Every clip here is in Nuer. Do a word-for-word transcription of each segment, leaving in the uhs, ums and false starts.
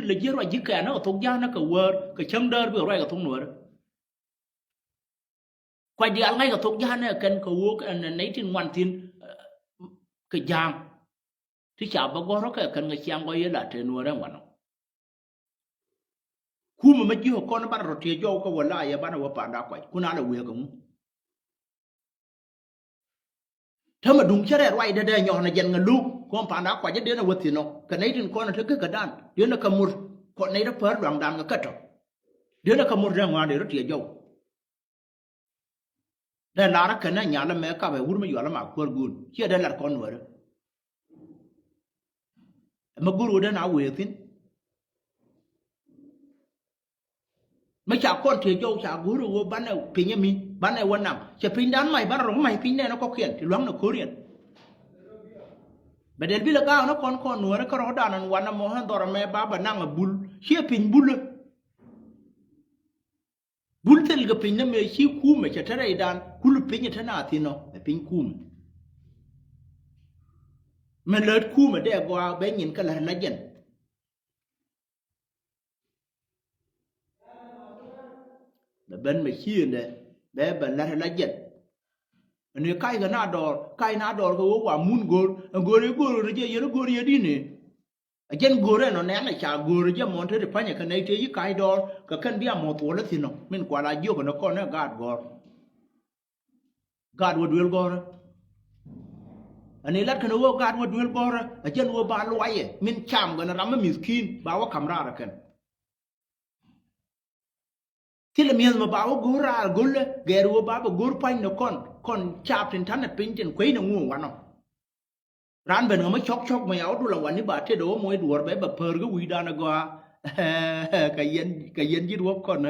Dee ji̱ ruac ji̱ kɛn ɛ kɛ thok ja̱a̱n ɛ kɛ wäär kɛ cäŋ däär bi ruac kɛ thok nuäärä. Kuac diaal ŋa̱c kɛ thok ja̱a̱n ɛ kɛn kɛ ɣöö kɛn ɛ nɛy tin ŋuan thi̱n, eh, kɛ ja̱a̱ŋ. Ti ca bä gɔ̱r kɛ kɛn kɛ ciaŋ gɔ̱ yɛ la te nuäärä ŋuan ɔ. Kumɛ mɛ ji̱ kɔn banɛ rɔ tiɛ jɔw kä wä la yɛ banɛ wä panda kuac kun a lɛ wëë kɛ ŋu. Tämɛ duŋ cä rɛɛ ruacdɛ dee nyɔk nɛ jɛn ŋɛ lo̱k kɔn panda kuac jɛ denɛ wä thi̱n ɔ kɛ nɛy tin kɔn ɛ te gekädan denɛ kɛ mur kɔn nɛy te päär luaŋdan kɛ kä tɔ. Denɛ kɛ mur dee ŋɔaani rɔ tiɛ jɔw. Dee lar ɛ kɛn ɛ nyal ɛmɛ kap ɛ wur mi yual ɛma kuäär guun ciɛ dee lar kɔn nuäärä. Ɛmɛ go̱r ɣöö den a wëë thi̱n. Mi ca kɔn tëë jɔw ca go̱r ɣöö banɛ piny ɛmi banɛ wä naŋ cɛ pinydan mac banɛ rɔ mac piny nɛn ɛ kɔkiɛn ti lua̱ŋnɛ ko̱riɛn. Bɛ dɛl bilɛ gaak ni kɔn kɔn nuäärä kä rɔ̱dan ɛn wanɛ mɔ ɣän dhɔr ɛmɛ ba bɛ naŋ ɛ bul ciɛ piny bulä. Bul thil kɛ piny nɛ mëë ci kumɛ cɛ te rɛydan kul piny ɛ te na thi̱n ɔ ɛ piny kumɛ. Mɛ lät kumɛ dee gɔaa bɛ nyin kä lät la jɛn. Bɛ ben mɛ ciëëndɛ bɛ bɛ lät la jɛn. Ɛn ëë kac kɛ na dɔɔr kac na dɔɔr kɛ wä wa mun go̱o̱r ɛ go̱o̱r ɛ go̱o̱r ɛ jɛ yɛn ɛ go̱o̱r yɛ di̱n ëë. A jɛn go̱o̱rɛ nɔ nɛn a ca go̱o̱rɛ jɛ mɔn te ti pa̱nyɛ kɛ nɛy te yi ka̱c dɔɔr kɛ kɛn bia mɔ thuɔl ɛ thi̱n ɔ min kual a jiök ɛn ɛ kɔn ɛ gaat gɔ̱r. Gaat wä duel gɔ̱rä. Ani lat kɛn ɛ wä gaat wä duel gɔ̱rä a jɛn wä ba luayɛ min cam kɛn ɛ ram ɛ mi̱thki̱n ba wä ka̱m raar ɛ kɛn. Thilɛ mi̱eth mɛ ba wä go̱o̱r raar go̱lä gɛɛr wä ba bɛ go̱o̱r pa̱ny ni kɔn kɔn caap tin ta̱nɛ piny tin kueynɛ ŋuɔ̱ɔ̱ŋ wanɔ. Raan ben ɣä mä cɔk cɔk mɛ ya wä dul a wani ba tëë dee wä moc duɔ̱ɔ̱r bɛ bɛ päär kä wi̱i̱dan ɛ gɔaa. Kɛ yɛn kɛ yɛn ji̱t wä kɔn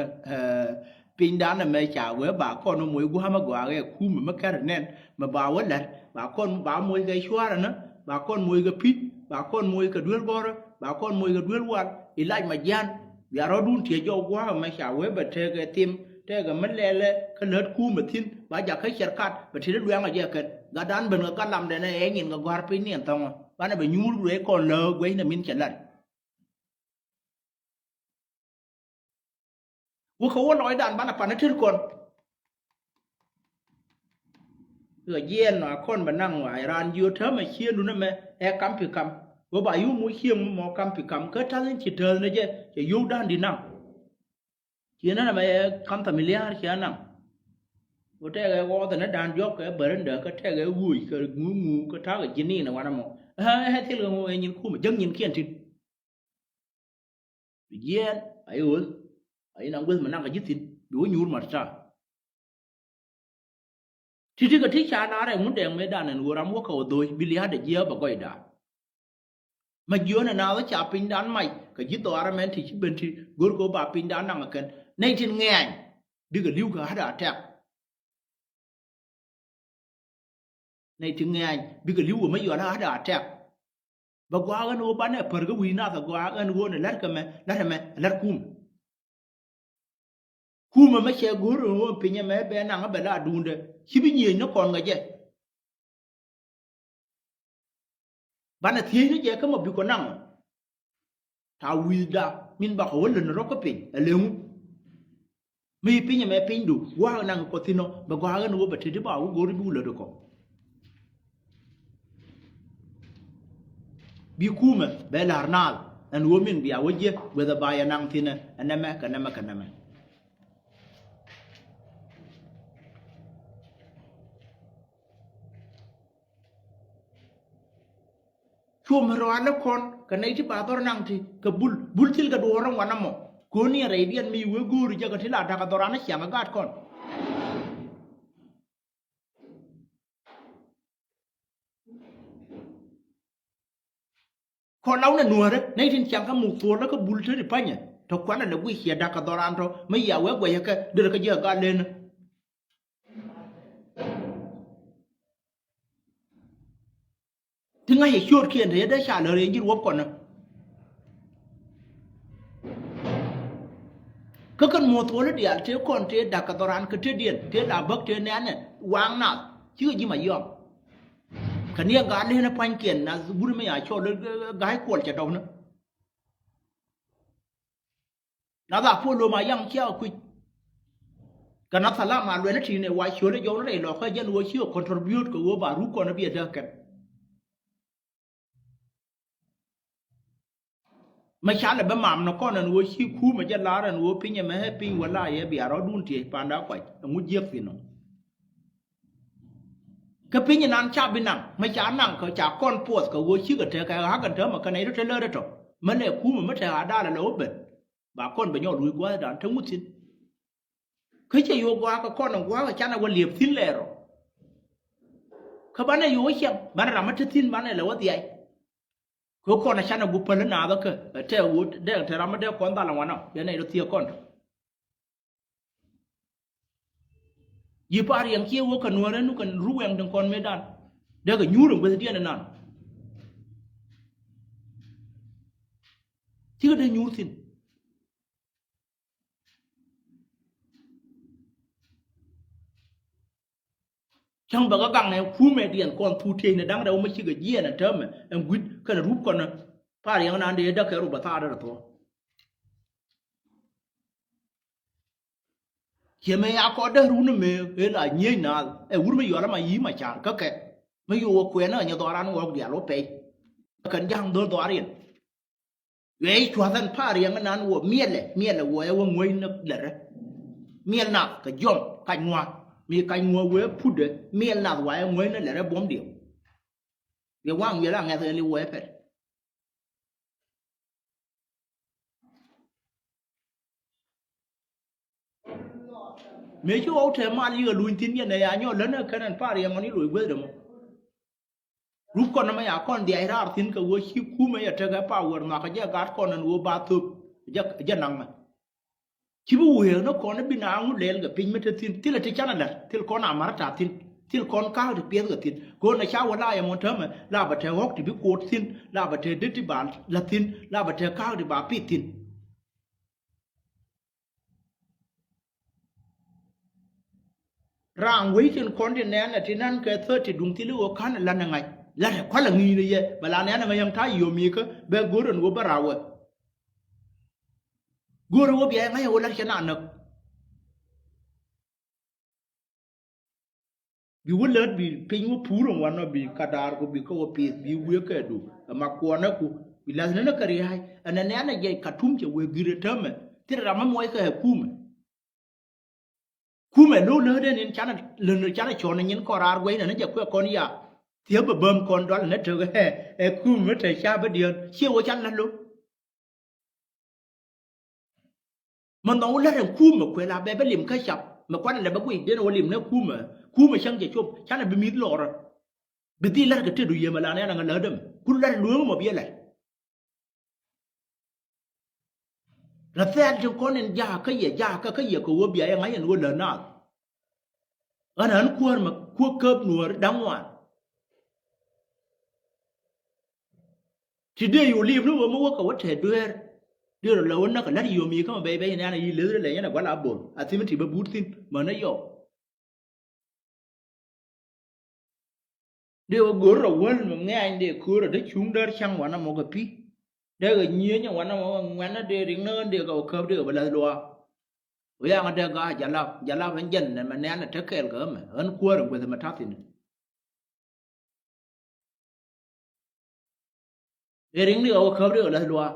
pinydan ɛmɛ ca wee ba kɔn wä moc gua̱a̱m ɛ gɔaa ɛ kumɛ mä kɛr nɛn mɛ ba wä lɛr ba kɔn ba moc kɛ cua̱rä nä ba kɔn moc kɛ pi̱c ba kɔn moc kɛ duel gɔ̱rä ba kɔn moc kɛ duel wal. Ilac ma jian bia rɔ̱dun tiɛ jɔw gua̱a̱m ɛmɛ ca wee bɛ tekɛ thim tekɛ mi lɛlɛ kä lät kumɛ thi̱n ba jakä cɛr kat bɛ tëë luɛŋ a jɛ kɛn gatdan ben kɛ gat lamdɛn ɛ nyin kɛ gɔ̱a̱r piny ni ɛn thɔŋɔ banɛ bɛ nyuur ruëë kɔn lääk guɛcnɛ min cɛ lat. Wä kɛ wä lɔcdan banɛ pan ɛ tër kɔn. Kɛ jiɛɛn nɔ a kɔn bɛ naŋ wa̱a̱ raan jiö täämɛ ciëëndun ɛmɛ ɛ kam pi kam wä ba yum wä cieŋ mɔ kam pi kam kä ta̱th in ci tääth ni jɛ cɛ yio̱w da̱a̱n di naŋ. Ciɛ nɛn ɛmɛ ɛ kam familiar ciɛ naŋ. Wä tɛkɛ ɣɔɔth ɛn ɛ da̱a̱n diɔ̱k kɛ bärändä kä tɛkɛ ɣuuc kɛ ŋuuŋuu kä ta̱kɛ ji̱n in ɛ wanɛ mɔ. Ɛ thil kɛ ŋu ɛ nyin kumɛ jäk nyinkiɛn tin. Bi jiɛɛn a i̱ ɣöth a i̱ naŋ gueth mi naŋ kɛ ji̱ thi̱n bi wä nyuur mat ta̱a̱. Ti̱ti̱ kɛ ti ca la̱r ɛ ŋun dɛɛŋ mëëdan ɛn ɣöö ram wä kɛ wä dhoc bi lia̱a̱dɛ jiääk bɛ gɔcda. Ma jiöönɛ naath ca pinydan mac kɛ ji̱ dhɔaar ɛmɛn ti ci ben ti görkɛ wä ba pinydan naŋ ɛ kɛn nɛy tin ŋɛ̈ny. Bikɛ li̱w kɛ ha̱t a tɛk. Nɛy ti ŋɛ̈ny bikɛ li̱w wä mä yɔl a ha̱t a tɛk. Bɛ gɔaa ɣän ɣöö banɛ pär kä wi̱i̱ nath a gɔaa ɣän ɣöö nɛ la̱t kɛ mɛ la̱t ɛmɛ la̱t kum. Kumɛ mɛ cɛ go̱o̱r ɣöö piny ɛmɛ bɛ naŋ bɛ la duundɛ ci bi nyiëëc ni kɔn kɛ jɛ. Banɛ thiec ni jɛ kä mɔ bikɔ naŋ. Ta̱a̱ wi̱i̱da min bakɔ wä lät ni rɔ̱ kä piny ɛ leŋu. Mi piny ɛmɛ pinydu gua̱a̱k naŋ kɔ thi̱n ɔ bɛ gɔ̱a̱k ɛn wä bɛ teti ba wä go̱ri bi wä lät kɔ. Bi kumɛ bɛ la̱r naath ɛn wä min bia wä jiɛ guɛthɛ ba yɛ naŋ thi̱n ɛ nɛmɛ kɛ nɛmɛ kɛ nɛmɛ. Cuɔm rɔalä kɔn kɛ nɛy ti ba dhɔr naŋ ti kɛ bul bul thil kɛ duɔ̱ɔ̱r ɛn wanɛ mɔ. Ko̱n ni rɛydiɛn mi wee go̱o̱ri jɛ kɛ ti la da̱k ɛ dhɔran ɛ ciaŋ ɛ gaat kɔn. Kɔn law nɛ nuäärä nɛy tin ciaŋ kä muk thuɔ̱ɔ̱lä kä bul te ti pa̱nyɛ tɔ kuanɛ lɛ guic ciɛ da̱k kɛ dhɔran tɔ mi yia wee guɛcä kɛ derɛ kä ji̱ ɛ gaat lenä. Ti ŋa̱c ɛ ciöötkiɛn te yɛ dee ca lär yɛ ji̱ ruɔ̱p kɔn ɛ. Kä kɛn muɔ̱th ɣöl i̱ diaal tëë kɔn tëë da̱k kɛ dhɔran kä tëëdiɛn tëë la bäk tëë nɛ̈nɛ waŋ nath cikɛ ji̱ ma yɔm. Kɛ ni ɛ gaat lënɛ pa̱nykiɛn nath wut mi ya cɔl i̱ ga̱a̱c kuɔl cɛ dɔ̱pnä. Nath Apolo ma yaŋ cia kui̱c. Kɛ nath Thalam a luɛl i̱ ti̱i̱n ɛ wa ciöl ɛ jɔwni rɛy lɔkä jɛn ɣöö ci ɛ contribute kɛ ɣöö ba ruk kɔn ɛ bi ɛ däk kɛn. Mɛ ca lɛ bä mam ni kɔn ɛn ɣöö ci kumɛ jɛ lar ɛn ɣöö piny ɛmɛ ɛ piny wala yɛ bia rɔɔdun tiec panda kuac ɛŋu jiɛk thi̱n ɔ. Kä piny inan ca bi naŋ mɛ ca naŋ kɛ ca kɔn puɔth kɛ ɣöö cikɛ tekɛ ɣa̱k ɛn täämɛ kɛ nɛy rɔ te lät ɛ tɔ mɛ lɛ kumɛ mɛ tekɛ a dalɛ lɛ wä ben. Ba kɔn bɛ nyɔk luc gua̱a̱thdan te ŋuth thi̱n. Kä cɛ yo̱o̱k gua̱a̱k kɛ kɔn in gua̱a̱k ɛ canɛ wä liep thi̱n lɛɛr rɔ. Kä banɛ yo̱o̱k ciɛŋ banɛ ram mi te thi̱n banɛ lɛ wä dhiay. Kä kɔn ɛ canɛ gup päl in naath kä ɛ tɛ ɣöö dee te ram mi dee kɔn dhal in wanɔ bia nɛy rɔ thiee kɔn tɔ. Yi par yɛn kiɛ wä kɛ nuäärä nu kɛ ru wɛŋ tin kɔn mëëdan. Dee kɛ nyuur in guäthdiɛn inan. Cikɛ dee nyuur thi̱n. Cäŋ bɛ kɛ gaŋ nɛ kumɛ diɛn kɔn thuk tiecnɛ da̱ŋ rɛw mi cikɛ jiɛɛn ɛ täämɛ ɛn gui̱t kɛnɛ rup kɔnä. Par yɛn nan dee däk kɛ rop ɛ thaar dee rɛ thuɔ̱k. Ciɛ mëë ya kɔt dee run mëë ëë la nyiec naath ɛ wur mi yɔl ama yi̱i̱ ma ca̱r kä kɛ mi yo̱o̱k ɛ kuɛɛn ɛ nyɛ dhɔran ɣɔk diaal wä pɛy. Kɛn ja̱ŋ dho̱l dhɔariɛn. Cuɛ i̱ cua̱th ɛn pa̱a̱r yɛŋ inan wä miɛlɛ miɛlɛ wä ɛ wä ŋuäcnä lɛrɛ. Miɛl nath kɛ jɔm kac ŋua̱ mi kac ŋua̱ wee putdɛ miɛl nath wa ɛ ŋuäcnä lɛrɛ buɔ̱m diɛw. Yɛ waŋ miɛl a ŋɛth ɛ li wä ɛ pɛl. Mëë ci ɣɔw te mal yikɛ luny thi̱n yɛn ɛ ya nyɔl länä kɛn ɛn pa̱a̱r yɛŋ ɣɔn i̱ loc guethdɛ mɔ. Rup kɔn ɛmɛ ya kɔn dhiac raar thi̱n kɛ ɣöö ci kumɛ yɛ tekɛ power nhɔakä jɛ gat kɔn ɛn ɣöö ba thöp jɛ jɛ naŋ mɛ. Ci bi wëë ni kɔn i̱ bi naaŋ wun lɛɛl kɛ piny mi te thi̱n thilɛ ti canɛ la̱t thil kɔn a ma̱r ta̱a̱ thi̱n thil kɔn ka̱a̱k ti piɛth kɛ thi̱n. Kɛ ɣöö nɛ ca wä la yɛ mɔ täämɛ la bɛ te ɣɔ̱k ti bi koot thi̱n la bɛ te dee ti ba la̱t thi̱n la bɛ te ka̱a̱k ti ba pith thi̱n. Raan wec tin kɔn ti nɛɛn ɛ ti nan kɛ thirty duŋ thil i̱ ɣöö ka̱n ɛ la̱t ni ŋa̱c la̱t ɛ kua̱l ɛ ŋi̱i̱c ni yɛ bɛ la nɛɛn ɛ ŋäc yäŋ ta̱a̱ yio̱o̱m yikä bɛ go̱r ɛn ɣöö bä raawɛ. Go̱r ɛ ɣöö bia yɛ ŋa̱c ɛ ɣöö la̱t cɛ na näk. Bi wä lät bi piny wä pur in wanɔ bi kadaar ku bi kä wä pith bi wiee kɛ du. Ɛ ma kuɔnɛ ku bi lath ni ni kɛ ria̱a̱c ɛn ɛ nɛɛn ɛ jɛ Katum cɛ wee gir ɛ täämɛ thil ram mi muɔc kɛ ɛ kumɛ. Kumɛ lo̱w lätdɛ nin canɛ lön canɛ cɔn ɛ nyin kɔn raar guɛcnɛ ni jɛ kuɛ kɔn ya. Thiep bɛ bäm kɔn dɔl ni tök ɛ ɛ kumɛ mi te ca bä diään ciɛ wä can la̱t lo̱w. Mɛ nhɔŋ wä lät ɛn kumɛ kuɛ la bɛ bä lim kä cap mɛ kuanɛ lɛ bä guic den wä lim ni kumɛ. Kumɛ cäŋ jɛ cop canɛ bi mi̱th lɔɔrä. Bi dhil lät kɛ tet du yiem ɛ la nɛn ɛŋɛ lätdä mɛ ku lät lueŋ mɔ biɛ lät. Rɛ thɛɛl tin kɔn in jakä kä yɛ jakä kä yɛ kɛ wä bia yɛ ŋa̱c ɛn wä lät naath. Ɣän ɣän kuäär mɛ kuäk käp nuäär da̱ŋ ŋuan. Ti dee yo̱o̱ liip ni wä mi wä kɛ wä tɛɛ dueer. Dee rɔ lɛ wä näk kɛ la̱t yio̱o̱m yi kä mɛ bɛy bɛy nɛn a yi leth rɛ lɛ yɛn a gua̱l a bo̱l a thim ti bä but thi̱n mänä yɔw. Dee wä go̱r rɔ wäl mi ŋɛ̈ny dee köör rɔ te cuŋ däär ca̱ŋ wanɛ mɔ kɛ pi̱. Dee kɛ nyieenyɛ wanɛ mɔ kɛ ŋuɛ̈nä dee riŋnä ɣän dee kɛ wä käp dee kɛ bä la̱th luaak. Wä yaŋä dee ga̱a̱c jalap jalap ɛn jɛn nɛmɛ nɛ̈nɛ te kɛɛl kɛ ɣämɛ ɣän kuäär in gueth ɛmɛ ta̱thi̱n. Ëë riŋ ni ɣä wä käp ri ɣä läth luaak.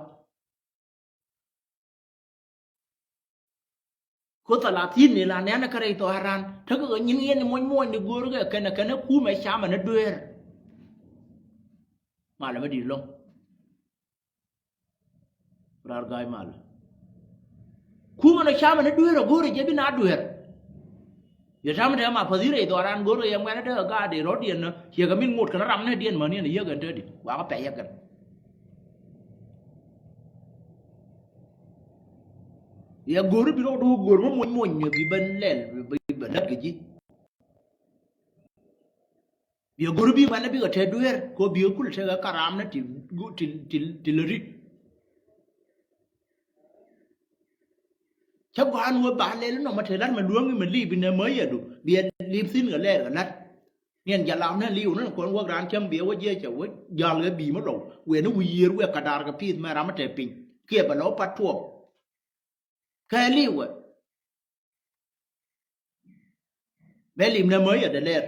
Ko thalathin ni la nɛn kä rɛy thɔaran tekɛ ɣä nyin yɛn ni muɔny muɔny ni go̱o̱r kɛ kɛn kɛn kumɛ camɛ ni dueer. Malɛ mi di̱i̱t lo̱ŋ. Raar ga̱a̱c mal. Kumɛ nɔ camɛ ni dueer a go̱o̱rɛ jɛ bi na dueer. Yɛ tamɛ tɛmɛ a päthi rɛy dhɔran go̱o̱rɛ yɛ ŋuɛ̈nɛ dee a gaat dee rɔ̱diɛn nä ciɛ kɛ min ŋot kɛn ram nɛ diɛn mäni ɛn a yiäk ɛn te di wakä pɛc ɛ kɛn. Yɛ go̱o̱ri bi rɔɔdu go̱o̱r mi muny muny bi ben lɛl bi ben lät kɛ ji̱. Biɛ go̱r bi ŋuɛ̈nɛ bikɛ te dueer kɛ biɛ kul tekɛ karam ni ti ti ti ti lä rit. Cä gɔ̱a̱n wä ba lɛl inɔ mɛ te lat mɛ luäŋ imɛ lip inɛ mɛ yɛdu biɛ lip thi̱n kɛ lɛɛr kɛ lat. Niɛn jalap nɛ liw ni kɔn wäk raan cäŋ biɛ wä jiɛc cɛ wä jal kɛ bi̱i̱ mɛ lɔw wëë ni wi̱i̱ yiër wëë kɛ da̱r kɛ pi̱i̱th mɛ ram mɛ te piny kiɛ bɛ lɔw pat tuɔɔk. Kɛ li̱wɛ. Bɛ lim nɛ mä yɛ dee lɛr.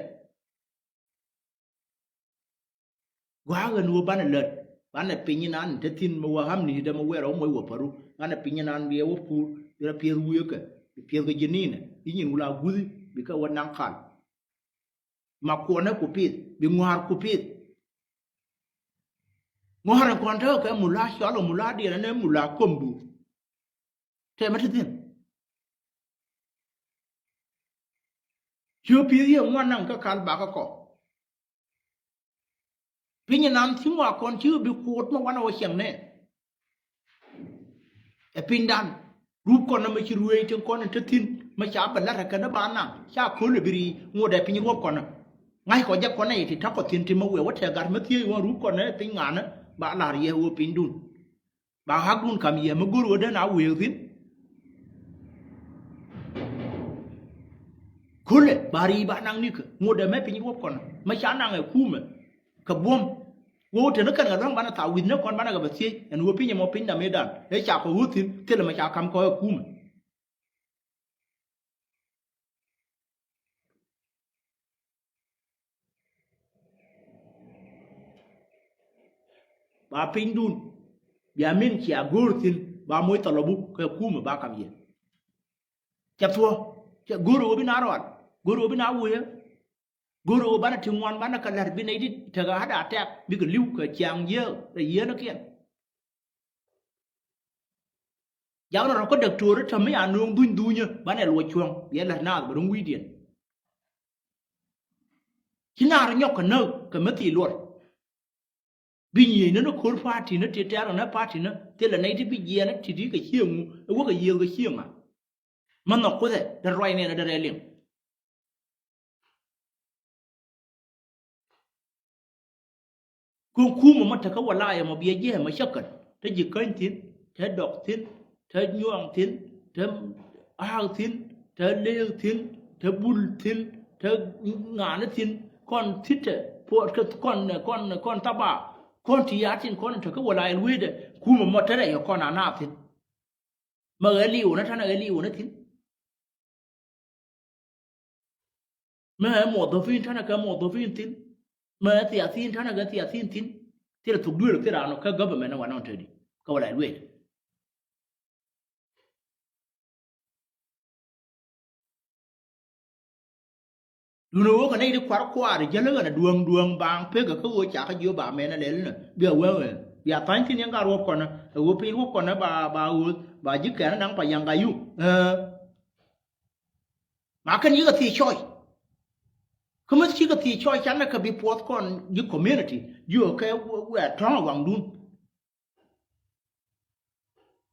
Gua̱a̱k ɛn ɣöö banɛ lät, banɛ piny inan te thi̱n mi wä ɣam ni̱i̱dɛ mi wɛɛr ɣä moc wä päru, banɛ piny inan bi ɛ wä puur, bi rɔ piɛth wieekä, bi piɛth kɛ ji̱ ni̱nɛ, bi nyin wula guthi, bi kɛ wä naŋ kal. Ma kuɔnɛ ku pith, bi ŋua̱a̱r ku pith. Ŋua̱a̱r ɛn kɔn tekɛ kɛ mula cɔl ɛ mula diɛn ɛn ɛ mula kombu. Tɛmɛ ti thi̱n. Ci ɣä pi̱i̱th yɛ ŋuan naŋ kä kal bakä kɔ. Piny inan thi̱n wa kɔn ci ɣä bi kuɔt mɛ wanɛ wä ciɛŋ nɛ. Ɛ pinydan. Rup kɔn mɛ ci ruëëc tin kɔn in te thi̱n mɛ ca bɛ la̱t ɛ kɛn ɛ ba naŋ ca köl ɛ bi ri ŋuɔt ɛ piny ruɔp kɔn. Ŋa̱c kɔ jɛ kɔn ɛ yɛ ti ta̱k kɔ thi̱n ti mɛ wëë wä tɛɛ gat mɛ thieec ɣän rup kɔn ɛ piny ŋa̱nä ba la̱r yɛ ɣöö pinydun. Ba ɣakdun kam yɛ mi go̱r ɣöö den a wëë thi̱n. Kulɛ ba ri̱i̱ ba naŋ nikä ŋot ɛmɛ piny ruɔp kɔn mɛ ca naŋ ɛ kumɛ kɛ buɔ̱m. Wëë wä teni kɛn kɛ lua̱ŋ banɛ thaak wi̱th ni kɔn banɛ kɛ bɛ thiec ɛn ɣöö piny ɛmɔ piny dam ëëdan ëë ca kɔ ɣöö thi̱n thilɛ mɛ ca kam kɔ ɛ kumɛ. Ba pinydun bia min cia go̱o̱r thi̱n ba moc thɔlɔbu kɛ kumɛ ba kam yɛ. Cɛ thuɔ̱ cɛ go̱o̱r ɣöö bi na rual go̱o̱r ɣöö bi na wuiyä. Go̱o̱r ɣöö banɛ ti ŋuan banɛ kɛ lɛr bi nɛy dit tekɛ ha̱da tɛk bikɛ li̱w kɛ ciaŋ yiëë rɛ yieenäkiɛn. Jakni rɔ kä daktori tɔ̱ mi a nööŋ dhuny dhunyä banɛ luɔc cuɔ̱ŋ biɛ lät naath bɛ ro̱ŋ wi̱i̱diɛn. Ci naar nyɔk kɛ näk kɛ mi thil luɔr. Bi nyieenä ni ko̱r pa̱a̱ti̱nä ti tɛ̈r kɛ nä pa̱a̱ti̱nä thilɛ nɛy ti bi jiɛɛnä ti̱ti̱ kɛ cieŋ ɛ wäkɛ yiëëth kɛ cieŋ a. Mä nhɔk kuthɛ dee ruac nɛn a dee rɛl liŋ. Kä kumɛ mɔ tekä walaya mɔ biɛ jiɛ mɔ cäkɛn te ji̱ käny thi̱n te dɔk thi̱n te nyuɔ̱ɔ̱ŋ thi̱n te aak thi̱n te leek thi̱n te bul thi̱n te ŋaani thi̱n kɔn thi̱tɛ puɔt kä kɔn kɔn kɔn thaba kɔn ti ya̱a̱ thi̱n kɔn tekä walaya lueydɛ kumɛ mɔ te rɛy kɔn a naath thi̱n. Mä ɣɛ li̱w ni ta̱nɛ ɣɛ li̱w ni thi̱n. Mä ɛ muɔdhɔpin ta̱nɛ kɛ muɔdhɔpin thi̱n. Mä ɛ thiathin ta̱nɛ kɛ thiathin thi̱n. Thilɛ thuk duëël thil raan ɔ kä government ɛ wanɔ tëëdi kä wä la lueel. Duundɛ ɣöö kɛ nɛy ti kuar kuaar jäl ɣän ɛ duäŋ duäŋ baaŋ pekɛ kä ɣöö cakä jiök ba mɛn ɛ lɛl inɛ bia wee wee bia tha̱ny thi̱n yɛn ka ruɔ̱p kɔnä ɛ ɣöö piny ruɔ̱p kɔnä ba ba ɣööth ba ji̱ kɛn ɛ naŋ pa yaŋ ka yuk. Ɛ ma kɛn yikɛ thiec cɔɔc. Kä mi cikɛ thiec cɔɔc canɛ kɛ bi puɔth kɔn ji̱ community jiök kɛ wee tɔ̱ŋ ɛ waŋdun.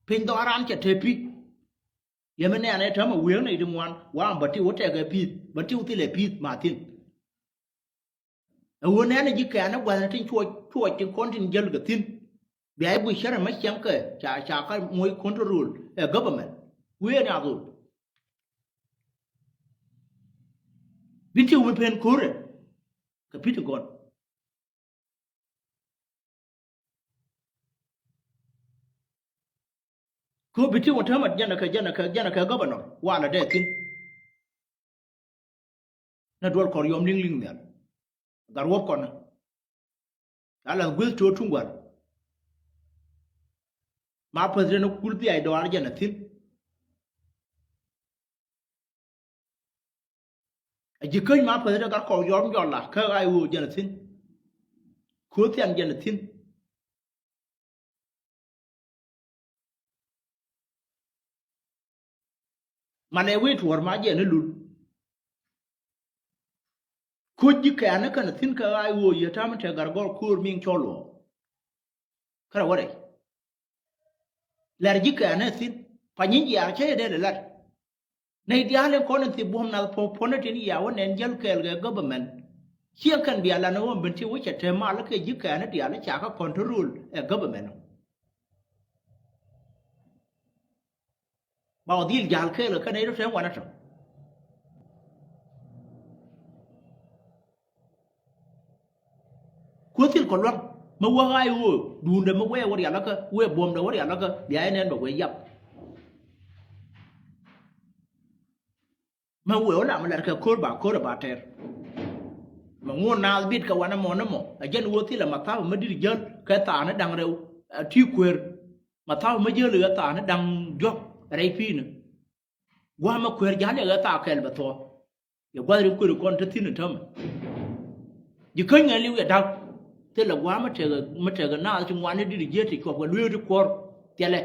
Piny dhɔaran cɛ te pi̱. Yɛ mi nɛɛnɛ täämɛ wëëŋ nɛy ti ŋuan waŋ bä tiw tɛkɛ pi̱i̱th bä tiw thilɛ pi̱i̱th ma thi̱n. Ɛ ɣöö nɛɛnɛ ji̱ kɛ̈ɛ̈n ɛ gua̱thni tin cuɔc cuɔc tin kɔn tin jäl kɛ thi̱n. Bia i̱ buc cärɛ mä ciɛŋkɛ ca ca kä moc control ɛ government. Wëë ni a dhol. Bi tiw mi pen ko̱rɛ kɛ pi̱t in kɔn. Kä bi ti wä täämɛ jɛn kɛ jɛn kɛ jɛn kɛ governor walɛ dee thi̱n. Nɛ duɔl kɔr yɔm liŋ liŋ nhial. Gat ruɔp kɔn. Ala gueth to̱ tuŋ gua̱r. Ma president kul thiac dɔaar jɛn a thi̱n. A ji̱ käny ma president gat kɔk yɔm jɔl la kä ɣa̱c ɣöö jɛn a thi̱n. Ko̱ thian jɛn a thi̱n. Malɛ wi̱i̱ tuɔ̱r ma jɛ ni lul. Ko̱c ji̱ kɛ̈ɛ̈ni kɛn thi̱n kɛ ɣaac ɣöö yɛ ta̱a̱m tɛ gargɔr ko̱o̱r miŋ cɔl wä. Kärɛ wä rɛy. Lɛr ji̱ kɛ̈ɛ̈ni thi̱n pa nyin jiaar cä yɛ dee lɛ lat. Nɛy diaal in kɔn in thip buɔ̱m nath puɔ̱n in tin yia wä nɛn jäl kɛɛl kɛ government. Ciɛ kɛn bia lan in ɣöö ben ti wä cɛ te mal kɛ ji̱ kɛ̈ɛ̈ni diaal in ca kä control ɛ government. Ba wä dhil jal kɛɛl kɛ nɛy rɔ tɛm wanɛ tɔ. Kuäth thil kɔ luaŋ mi wä ɣaac ɣöö duundɛ mi wee wä rial akä wee buɔ̱mdɛ wä rial akä bia yɛ nɛn bɛ wee yap. Mɛ wëë wä lam lat kɛ ko̱r ba ko̱r ba tɛr. Mɛ ŋuɔ̱n naath bit kɛ wanɛ mɔ ni mɔ. Ɛ jɛn wä thilɛ mathaw mɛ di̱t jäl kɛ thaani da̱ŋ rɛw. Ɛ ti kuer. Mathaw mɛ jäl kɛ thaani da̱ŋ diɔ̱k rɛy pi̱i̱ni. Gua̱a̱mɛ kuer ja̱l yɛ kɛ thaa kɛl bɛ thuɔ̱k. Yɛ gua̱th ri kuer kɔn te thi̱n täämɛ. Ji̱ käny ŋɛ li̱w yɛ da̱k. Thilɛ gua̱a̱mɛ tekɛ, mɛ tekɛ naath ti ŋuani di̱t ji̱ ti cuɔp kɛ lueeri kuɔr. Thilɛ.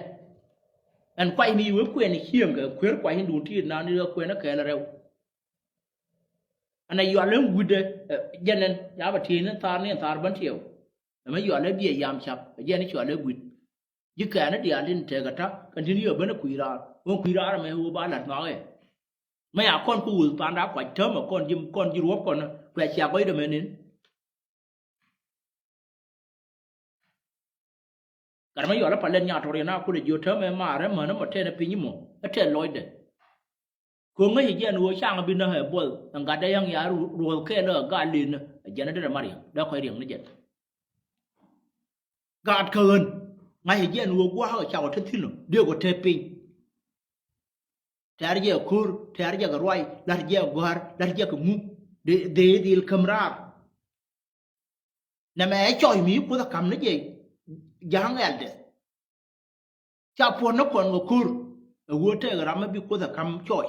Ɛn kuay ni wee kuɛn cieŋ kɛ kuer kuay ni duun ti naan ni kɛ kuɛn kɛɛl rɛw. Ɛn a yual ɛn gui̱dɛ, ɛ, jɛn ɛn, ya bɛ tiee ni thaar ni thaar bän tiɛw. Ɛmɛ yual ɛ biɛ yam cap, ɛ jɛn i̱ cual ɛ gui̱d. Ji̱ kɛɛn i̱ diaal tin tɛk ɛ ta̱, kɛn tin yɛ ben ɛ kui̱ raar. Ɣän kui̱ raar ɛmɛ ɣöö ba la̱t nhɔaak ɛ. Mɛ ya kɔn kä wuth panda kuac täämɛ kɔn ji̱, kɔn ji̱ ruɔ̱p kɔn, kuɛ cia gɔcdɛ mɛ nin. Gat mɛ yual ɛ pal lɛn nyaat tɔr yɛn a kulɛ jiö täämɛ maar ɛ män ɛ mɔ tɛn ɛ piny mɔ ɛ tɛn lɔcdɛ. Ko̱ ŋäc jɛn ɣöö caŋ bi näk ɛ buɔth ɛn gat dee yäŋ ya ruɔth kɛɛl ɛ gat lin ɛ jɛn ɛ derɛ mariɛŋ dee kɔc riɛŋ ni jɛn. Gat kä ɣän ŋa̱c jɛn ɣöö gua̱a̱k ɛ cakɔ te thi̱n ɔ dee kɔ te piny. Tɛ̈r jɛ ko̱r, tɛ̈r jɛ kɛ ruac, la̱t jɛ gɔ̱a̱r, la̱t jɛ kɛ ŋuk. Dhee dhil käm raar. Nɛmɛ ɛ cɔc mi Kuoth ɛ ka̱m ni jɛ. Ja̱a̱ŋ ɛldɛ ca puɔ̱n ni kɔn kɛ ko̱r. Ɛ ɣöö tɛk ram mi bi Kuoth ɛ ka̱m cɔc.